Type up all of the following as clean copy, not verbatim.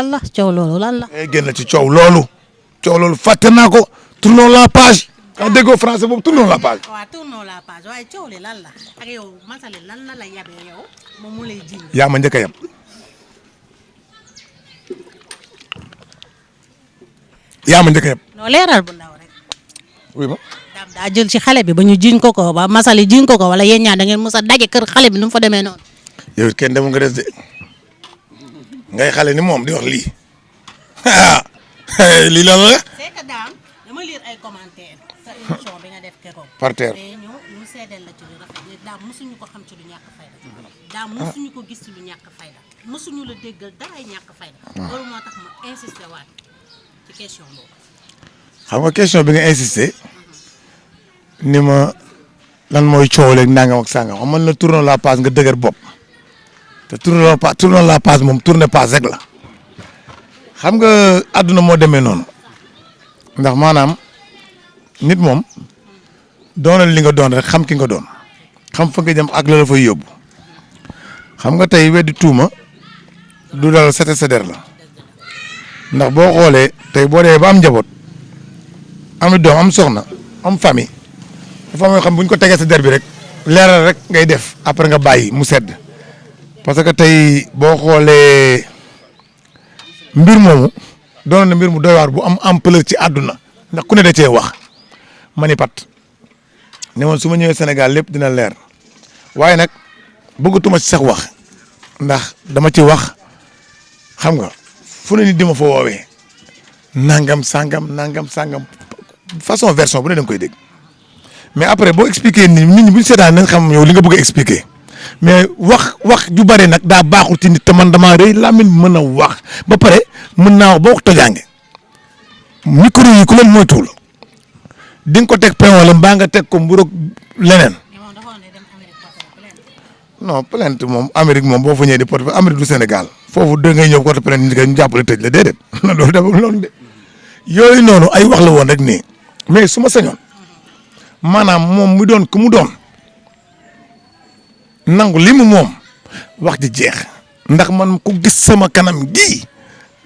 lan la coow loolu lan la. génn ci coow loolu fàtte naa ko tournons la page. ah déggoo français boobu tournons la page. waaw tournons la page waaye coow li lan la ak yow Massaly lan la yabee yow moom mu lay ji. yaa ma njëkk a yab. yaa ma njëkk a yab. noo leeral bu ndaw rek. oui ma. Dame daa jël ci xale bi ba ñu jiñ ko ba Massaly jiñ ko wala yéen ñaar da ngeen mës a daje kër xale bi nu mu fa demee noonu. yow it kenn demul nga des de ngay xale ni moom di wax lii lii la la. c'est que Dame dama lire ay commentaires sa émission bi nga def keroog. par terre mais ñu seedeel la ci lu rafet Dame mosuñu ko xam ci lu ñàkk fayda. Dame mosuñu ko gis ci lu ñàkk fayda mosuñu la déggal daraay ñàkk fayda. loolu moo tax ma insisté waat ci question boobu. xam nga question bi nga insisté ni ma lan mooy coow leeg nangam ak sangam xam man la tourner la page nga dëgër bopp te tourner la page moom tourner page rek la xam nga àdduna moo demee noonu ndax maanaam nit moom doonal li nga doon rek xam ki nga doon xam fa nga jëm ak la la fay yóbbu xam nga tey weddi tuuma du dal sete seder la ndax boo xoolee tey boo dee ba am njaboot am doom am soxna am famille dafa am yoo xam bu ñu ko tegee sa der bi rek leeral rek ngay def après nga bàyyi mu sedd parce que tey boo xoolee mbir moomu doon na mbir mu doy waar bu am ampleur ci àdduna ndax ku ne da cee wax ma ni pat ne woon su ma ñëwee Sénégal lépp dina leer waaye nag bëggatuma ci sax wax ndax dama ci wax xam nga fu ne nit di ma fa woowee nangam sangam façon version bu ne da nga koy dégg mais après boo expliqué nit ñi bu ñu seetaan nañ xam yow li nga bëgg a expliqué mais wax ju bare nag daa baaxul ci nit te man damaa rëy làmmiñ mën a wax ba pare mën naa wax ba wax tojaange micro yi ku leen moytuwul di nga ko teg pain wala mbaa nga teg ko mburoog leneen non plainte moom Amérique moom boo fa ñëwee di porte Amérique du Sénégal foofu da ngay ñëw porte plainte ñu jàppale tëj la déedéet loolu dafa loolu de yooyu noonu ay wax la woon rek nii mais su ma sañoon maanaam moom mu doon ku mu doon nangu li mu moom wax ji jeex ndax man ku gis sama kanam gii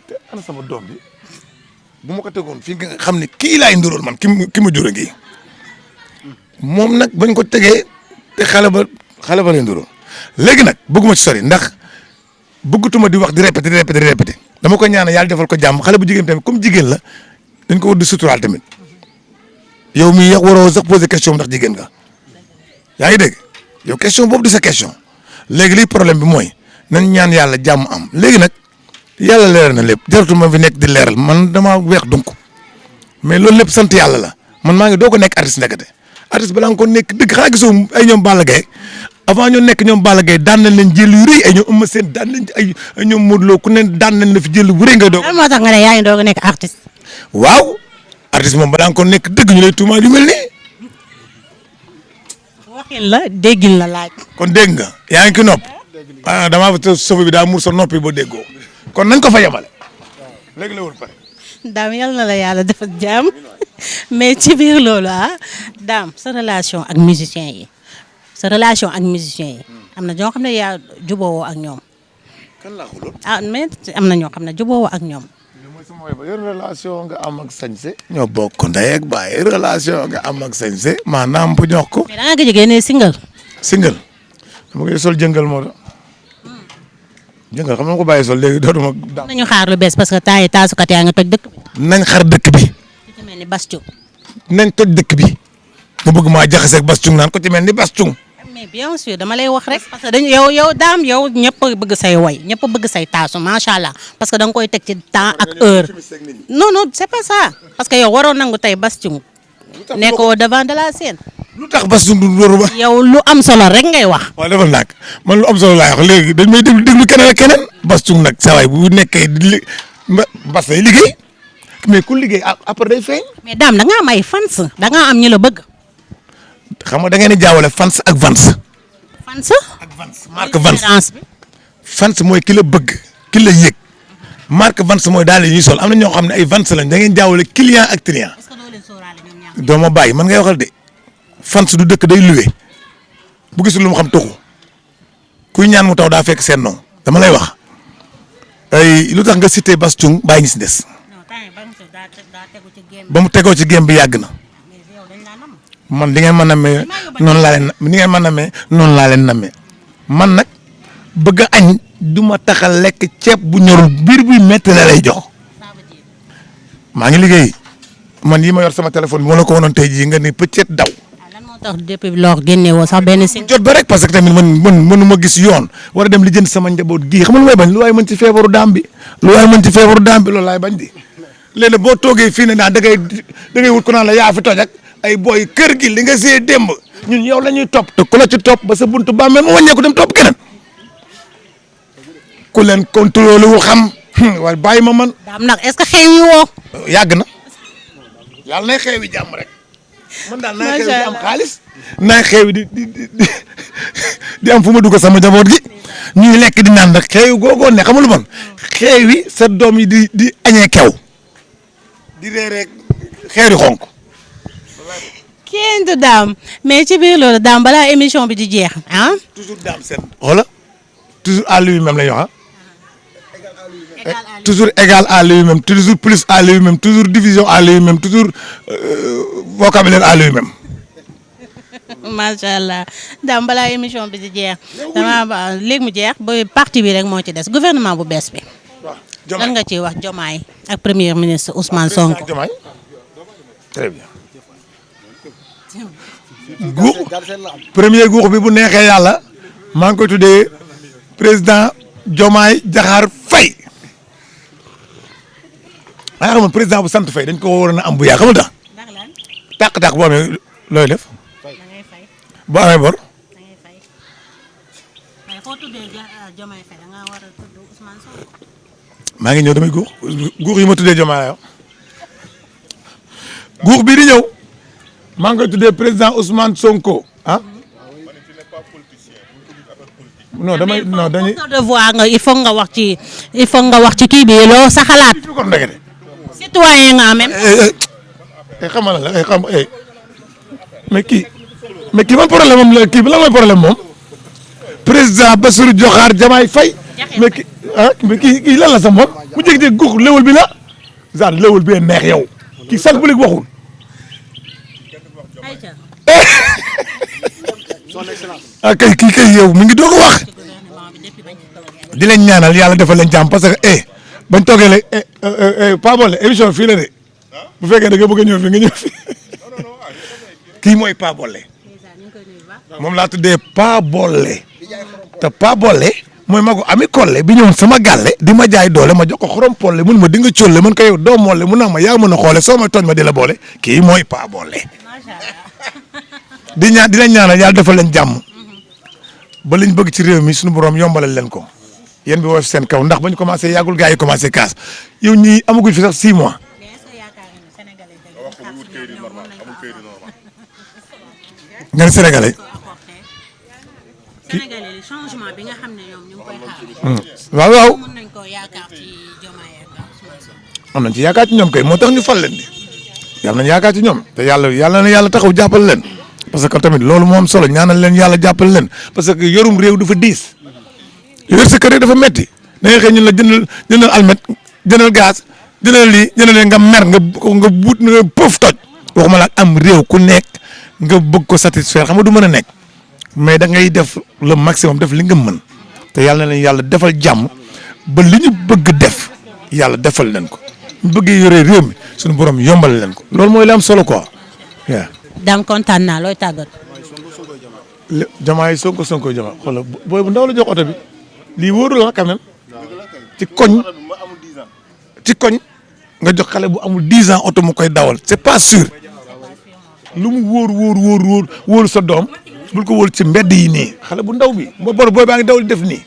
te ana sama doom bi bu ma ko tegoon fii nga xam ne kii laay ndurool man ki ma jur a ngi moom nag bañ ko tegee te xale ba lay ndurool léegi nag bëgguma ci sori ndax bëggatuma di wax di répété dama ko ñaan yàlla defal ko jàmm xale bu jigéen tamit comme jigéen la dañ ko war di suturaal tamit yow mii yàq waroo sax poser question ndax jigéen nga yaa ngi dégg yow question boobu di sa question léegi liy problème bi mooy nañ ñaan yàlla jàmm am léegi nag yàlla leeral na lépp jaratuma fi nekk di leeral man damaa weex donc mais loolu lépp sant yàlla la man maa ngi doo ko nekk artiste ndekete artiste balaa nga ko nekk dëgg xanaa gisoo ay ñoom Balla Gaye avant ñoo nekk ñoom Balla Gaye daan nañ leen jël yu rëy ay ñoom Eumeu Sène daan nañ ay ñoom Modou Lo ku ne daan nañ la fi jël bu rëy nga doog. lan moo tax nga ne yaa ngi doog a nekk artiste. waaw artiste moom balaa nga ko nekk dëgg ñu lay tuumaal yu mel nii. waxin la déggin la laaj. kon dégg nga yaa ngi ki nopp ah damaa fa sofa bi daa muur sa noppi ba déggoo kon nañ ko fa yemale léegi la woon pare. Dame yal na la yàlla defal jàmm mais ci biir loolu Dame sa relation ak musiciens yi am na ñoo xam ne yaa jubóowoo ak ñoom. kan laa xuloon. mais am na ñoo xam ne jubóowoo ak ñoom. relation nga am ak sañse ñoo bokk ndey ak baay relation nga am ak sañse maanaam bu ñox ko. mais da ngaa gëj a génnee single. dama koy sol jëngal moo tax jëngal xam nga ko bàyyi sol léegi dootuma. nañu xaar lu bees parce que temps yi taasukat yaa nga toj dëkk bi. nañ xar dëkk bi. ku ci mel ni Bass Thioung. nañ toj dëkk bi. mu bëgg maa jaxase ak Bass Thioung naan ko ci mel ni Bass Thioung. mais bien sûr dama lay wax rek. parce que dañu yow Dame yow ñëpp a bëgg say woy ñëpp a bëgg say taasu macha allah parce que da nga koy teg ci temps ak heure. non c'est pas ça parce que yow waroon nangu tey Bass Thioung nekk au devant de la scène. lu tax Bass Thioung du loru ba. yow lu am solo rek ngay wax. waaw defal naag man lu am solo laay wax léegi dañ may déglu keneen ak keneen. Bass Thioung nag saa waay bu nekkee di Bass day liggéey mais ku liggéey après day feeñ. mais Dame da nga am ay fans da nga am ñu la bëgg. xam nga da ngeen di jaawale fans ak vans. fans. ak vans marque vans fans mooy ki la bëgg ki la yëg marque vans mooy daal ñuy sol am na ñoo xam ne ay vans lañ da ngeen jaawale client ak client. est-ce que doo leen sóoraale ñoom ñaar. doo ma bàyyi man ngay waxal de fans du dëkk day luwe bu gisul lu mu xam taxu kuy ñaan mu taw daa fekk seen noonu dama lay wax ay lu tax nga cité Bass Thioung bàyyi ngi si des. ba mu tegoo ci game bi yàgg na. man di ngeen mën a namee noonu laa leen di ngeen mën a namee noonu laa leen namee man nag bëgg a añ du ma tax a lekk ceeb bu ñorul biir buy métti la lay jox maa ngi liggéey man yi ma yor sama téléphone bi ma la ko wonoon tey jii nga ni peut-être daw. lan moo tax depuis lors génne woo sax benn si. jot ba rek parce que tamit man mënuma gis yoon war a dem li jënd sama njaboot gii xam nga lu may bañ lu waay mën ci feebaru daam bi loolu laay bañ di léegi boo toogee fii ne naa da ngay wut ko naan la yaa fi toj ak ay booy kër gi li nga see démb ñun yow la ñuy topp te ku la ci topp ba sa buntu bàmmeel mu wàññeeku dem topp keneen ku leen contrôlé wu xam waaye bàyyi ma man. daam nag est-ce que xew yi woo. yàgg na yàlla nay xew yi jàmm rek. man daal nay xew di am xaalis. nay xew di am fu ma dugg sama njaboot gi ñuy lekk di naan rek xew googoo ne xamul man xew yi sa doom yi di añee kew di reeree xeeri xonk. kenn du daam mais ci biir loolu daam balaa émission bi di jeex ah. toujours daam seen. voilà toujours à lui-même la ñu wax toujours égal à lui-même toujours plus à lui-même toujours division à lui-même toujours vocabulaire à lui-même. macha allah daam balaa émission bi di jeex dama léegi mu jeex ba parti bi rek moo ci des gouvernement bu bees bi. waaw lan nga ciy wax Diomaye ak premier ministre Ousmane Sonko. Diomaye très bien. premier guux bi bu neexee yàlla maa ngi koy tuddee président Diomaye Diakhar Faye. maa ngi xam président bu sant Faye dañ ko waroon a am bu yàgg xamul tax tàq-tàq boo amee looy def boo amee bor. maa ngi ñëw damay guux yi ma tuddee Diomaye yow guux bii di ñëw maa ngi koy tuddee président Ousmane Sonko ah. non damay non dañuy. il faut nga wax ci kii bi loo sa xalaat. citoyen nga même. xam nga la xam mais kii man problème am la kii bi lan mooy problème moom président Bassirou Diokhar Diomaye Faye. mais kii mais kii lan la sax moom mu jékki-jékki guux léwal bi la genre léwal bi neex yow kii sànq bu léegi waxul. kii yow mi ngi doog a wax di leen ñaanal yàlla defal leen jàmm parce que bañ toogee la Paa Bolle émission fii la de bu fekkee da nga bëgg a ñëw fi nga ñëw fi kii mooy Paa Bolle moom laa tuddee Paa Bolle te Paa Bolle mooy magu Ami Kolle bi ñëwoon sama gàlle di ma jaay doole ma jox ko xorom polle mun ma di nga cólle man ko yow doo molle mun naa ma yaa mën a xoole soo ma tooñ ma di la boole kii mooy Paa Bolle di leen ñaanal yàlla defal leen jàmm ba liñ bëgg ci réew mi suñu borom yombalal leen ko yéen bi woyof seen kaw ndax bañ commencé yàggul gars yi commencé kaas yow ñii amaguñ fi sax 6 mois. nga ne Sénégalais. Sénégalais changement bi nga xam ne ñoom ñu ngi koy xaar. waaw. mën nañ koo yaakaar ci Diomaye ak Ousmane Sonko. am nañ ci yaakaar ci ñoom kay moo tax ñu fal leen di yàlla nañ yaakaar ci ñoom te yàlla na yàlla taxaw jàppal leen parce que tamit loolu moo am solo ñaanal leen yàlla jàppal leen parce que yorum réew dafa diis yor sa kër dafa metti da ngay xëy ñun la jëndal almet jëndal gaz jëndal lii nga mer nga buut nga pëf toj waxuma la am réew ku nekk nga bëgg ko satisfaire xam nga du mën a nekk mais da ngay def le maximum def li nga mën te yàlla na leen yàlla defal jàmm ba li ñu bëgg def yàlla defal leen ko ñu bëggee yore réew mi suñu borom yombal leen ko loolu mooy li am solo quoi. waaw. Dame kontaan naa looy tàggat. Diomaye Sonko Diomaye xoolal booy bu ndaw la jox oto bi lii wóorul la quand même ci koñ nga jox xale bu amul 10 ans oto mu koy dawal c'est pas sûr lu mu wóor sa doom bul ko wóor ci mbedd yi nii xale bu ndaw bi booy baa ngi dawal def nii.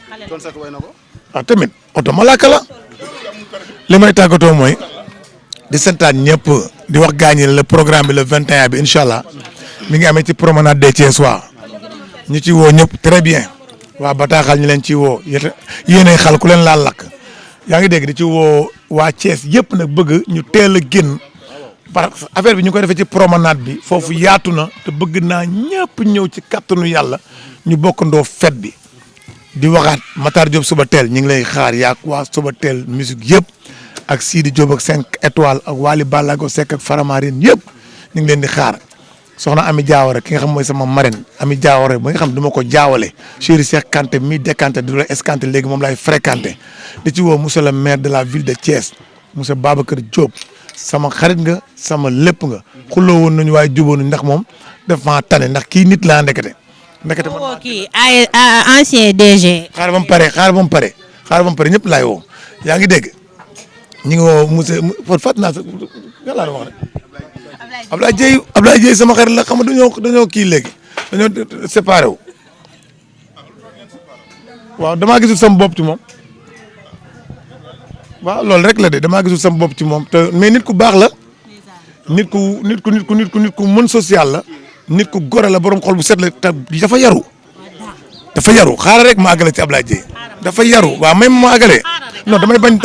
tamit oto malaaka la li may tàggatoo mooy di santaat ñëpp di wax gaañi le programme bi le 21 bi incha allah mi ngi amee ci promenade des Thiessois ñu ci woo ñëpp très bien waa bataaxal ñu leen ci woo yéenay xal ku leen laal lakk yaa ngi dégg di ci woo waa Thiès yëpp nag bëgg ñu teel a génn parce que affaire bi ñu ko defee ci promenade bi foofu yaatu na te bëgg naa ñëpp ñëw ci kattanu yàlla ñu bokkandoo fête bi di waxaat Matar Diop suba teel ñu ngi lay xaar yaa waa suba teel musique yëpp ak Sidi Diop ak 5 étoiles ak Wally Ballago Seck ak Faramareen yëpp ñu ngi leen di xaar soxna Ami Diawara ki nga xam mooy sama marraine Ami Diawara ba nga xam du ma ko jaawale chéri Cheikh Kanté mi décanté di la escanté léegi moom laay fréquenté di ci woo monsieur le maire de la ville de Thiès monsieur Babacar Diop sama xarit nga sama lépp nga xulloo woon nañu waaye jubóo nañu ndax moom def maa tane ndax kii nit laa ndekete woo kii ay ancien DG. xaaral ba mu pare ñëpp laay woo yaa ngi dégg ñu ngi woo monsieur fàttali naa sa lan laa wax rek Ablaye Dieye sama xarit la xam nga dañoo kii léegi dañoo séparé wu waaw damaa gisul sama bopp ci moom waaw loolu rek la de damaa gisul sama bopp ci moom te mais nit ku baax la nit ku mën social la nit ku gore la borom xol bu set la te dafa yaru xaaral rek ma àggale ci Ablaye Dieye dafa yaru waaw même ma àggalee non damay bañ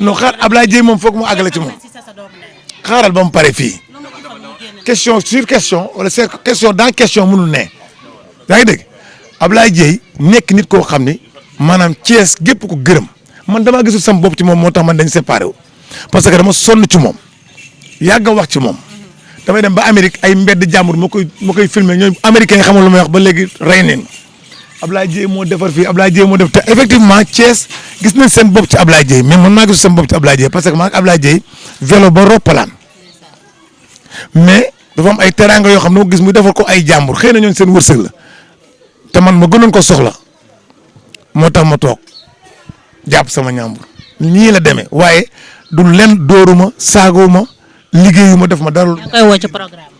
non xaar Ablaye Dieye moom foog mu àggale ci moom xaaral ba mu pare fii question sur question wala c'est question dans question mënul ne yaa ngi dégg Ablaye Dieye nekk nit koo xam ni maanaam Thiès gépp ko gërëm man damaa gisul sama bopp ci moom moo tax man dañ séparé wu parce que dama sonn ci moom yàgg a wax ci moom damay dem ba Amérique ay mbedd jàmbur ma koy filmer ñooy américains yi xamul lu may wax ba léegi rey neen Ablaye Dieye moo defar fii Ablaye Dieye moo def te effectivement Thiès gis nañ seen bopp ci Ablaye Dieye mais man maa gisul seen bopp ci Ablaye Dieye parce que maa ngi Ablaye Dieye vélo ba roppalaan mais dafa am ay teraanga yoo xam ne ma gis muy defar ko ay jàmbur xëy na ñoon seen wërsëg la te man ma gënoon ko soxla moo tax ma toog jàpp sama ñàmbur ñii la demee waaye du len dóoruma saaguma liggéeyuma def ma dara. koy woo ci programme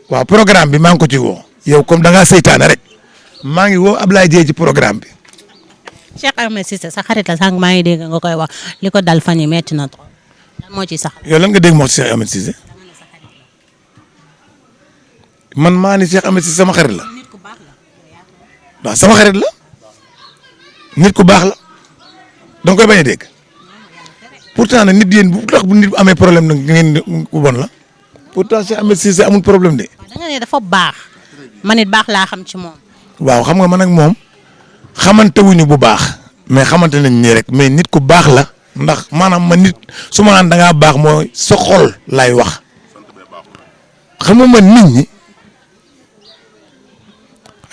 waaw programme bi maa ngi ko ci woo yow comme da ngaa seytaane rek maa ngi woo Ablaye Dieye ci programme bi. Cheikh Ahmed Cissé sa xarit la sànq maa ngi dégg nga koy wax li ko dal fan yi metti na trop lan moo ci sax. yow lan nga dégg moo ci Cheikh Ahmed Cissé man maa ni Cheikh Ahmed Cissé sama xarit la waaw sama xarit la nit ku baax la danga koy bañ a dégg pourtant nag nit yéen bu tax bu nit amee problème nag ngeen ku bon la pourtant Cheikh Ahmed Cissé amul problème de. da nga ne dafa baax man it baax laa xam ci moom. waaw xam nga man ak moom xamante wuñu bu baax mais xamante nañ nii rek mais nit ku baax la ndax maanaam man nit su ma naan da ngaa baax mooy sa xol laay wax xam nga man nit ñi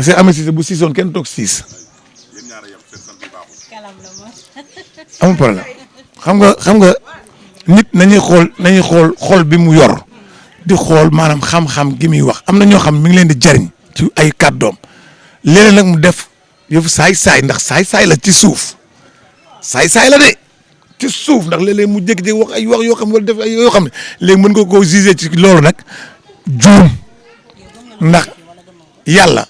Cheikh Ahmed Cissé bu siisoon kenn toog siis amul problème xam nga nit nañuy xool xol bi mu yor di xool maanaam xam-xam gi muy wax am na ñoo xam mi ngi leen di jariñ ci ay kàddoom léeg-léeg nag mu def yëfu saay-saay ndax saay-saay la ci suuf saay-saay la de ci suuf ndax léeg-léeg mu jékki-jékki wax ay wax yoo xam ne wala def ay yoo xam ne léegi mën nga koo jugé ci loolu nag juum ndax yàlla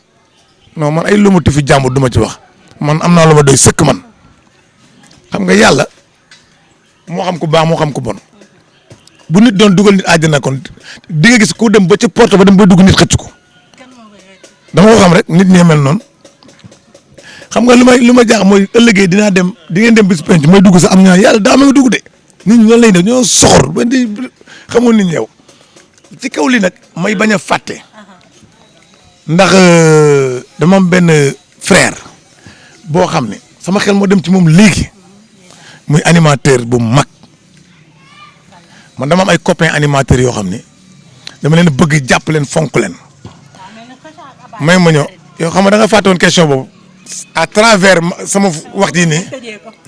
non man ay lumatu fi jàmbur du ma ci wax man am naa lu ma doy sëkk man xam nga yàlla moo xam ku baax moo xam ku bon bu nit doon dugal nit àjjana kon di nga gis ku dem ba ca porte ba dem ba dugg nit xëcc ko dama ko xam rek nit ñee mel noonu xam nga li ma jaax mooy ëllëgee dinaa dem di ngeen dem bis penc mooy dugg sax am ñaa yàlla daa ma nga dugg de nit ñi noonu lay def ñoo soxor ba di xamoon nit ñi yow ci kaw li nag may bañ a fàtte ndax dama am benn frère boo xam ne sama xel moo dem ci moom léegi muy animateur bu mag man dama am ay copains animateurs yoo xam ne dama leen bëgg jàpp leen fonk leen may ma ñëw yow xam nga da nga fàtte woon question boobu à travers sama wax ji nii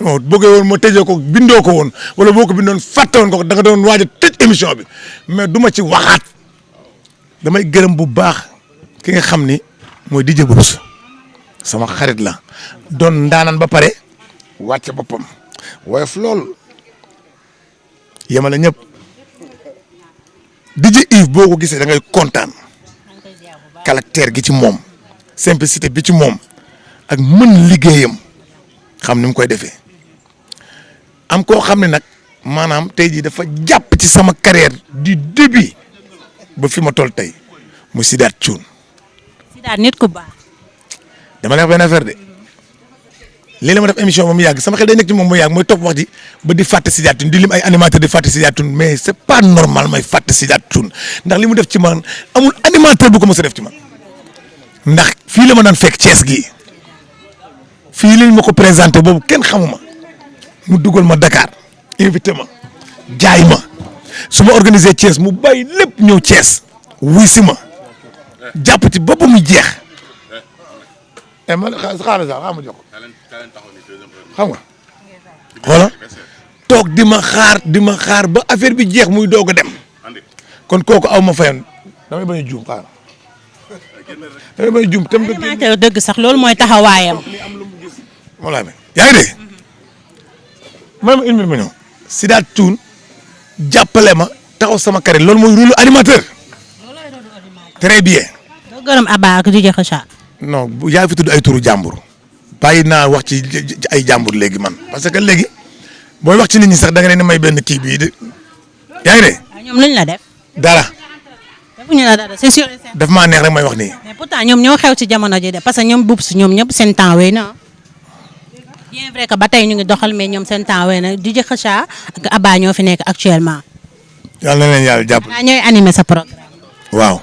bon bëggee woon ma tëjee ko bindoo ko woon wala boo ko bindoon fàtte woon ko da nga doon waaj a tëj émission bi mais du ma ci waxaat damay gërëm bu baax ki nga xam ni mooy DJ Boubs sama xarit la doon ndaanaan ba pare wàcce boppam woyof lool yemale ñëpp DJ Yves boo ko gisee da ngay kontaan caractère gi ci moom simplicité bi ci moom ak mën liggéeyam xam ni mu koy defee am koo xam ne nag maanaam tey jii dafa jàpp ci sama carrière du début ba fi ma toll tey mu Sidaat Thioune. Sidaat nit ku baax. dama lay wax benn affaire de léeg-léeg ma def émission ba mu yàgg sama xel day nekk ci moom mu yàgg mooy topp wax ji ba di fàtte Sidaat Thioune di lim ay animateur di fàtte Sidaat Thioune mais c'est pas normal may fàtte Sidaat Thioune ndax li mu def ci man amul animateur bu ko mës a def ci man ndax fii la ma daan fekk Thiès gii fii lañ ma ko présenté boobu kenn xamuma mu dugal ma Dakar invité ma jaay ma su ma organisé Thiès mu bàyyi lépp ñëw Thiès wuy si ma jàpp ci boppam mu jeex man xaaral sax ma jox xam nga xoola toog di ma xaar ba affaire bi jeex muy doog a dem kon kooku aw ma fayoon damay bañ a juum xaaral damay bañ a juum tam animateur dëgg sax loolu mooy taxawaayam. moo laa mel yaa ngi dégg man une minute ma ñëw Sidath Thioune jàppale ma taxaw sama carré loolu mooy rôle animateur très bien. doo gërëm Abba ak DJ Kheucha. non bu yaa fi tudd ay turu jàmbur bàyyi naa wax ci ay jàmbur léegi man parce que léegi booy wax ci nit ñi sax da nga leen di may benn kii bii de yaa ngi dégg. ñoom luñ la def. dara. defuñu la dara c'est sûr. daf maa neex rek may wax nii. mais pourtant ñoom ñoo xew ci jamono ji de parce que ñoom Boubs ñoom ñëpp seen temps wéy na bien vrai que ba tey ñu ngi doxal mais ñoom seen temps wéy na DJ Kheucha ak Abba ñoo fi nekk actuellement. yàlla na leen yàlla jàpp. ñooy animé sa programme. waaw.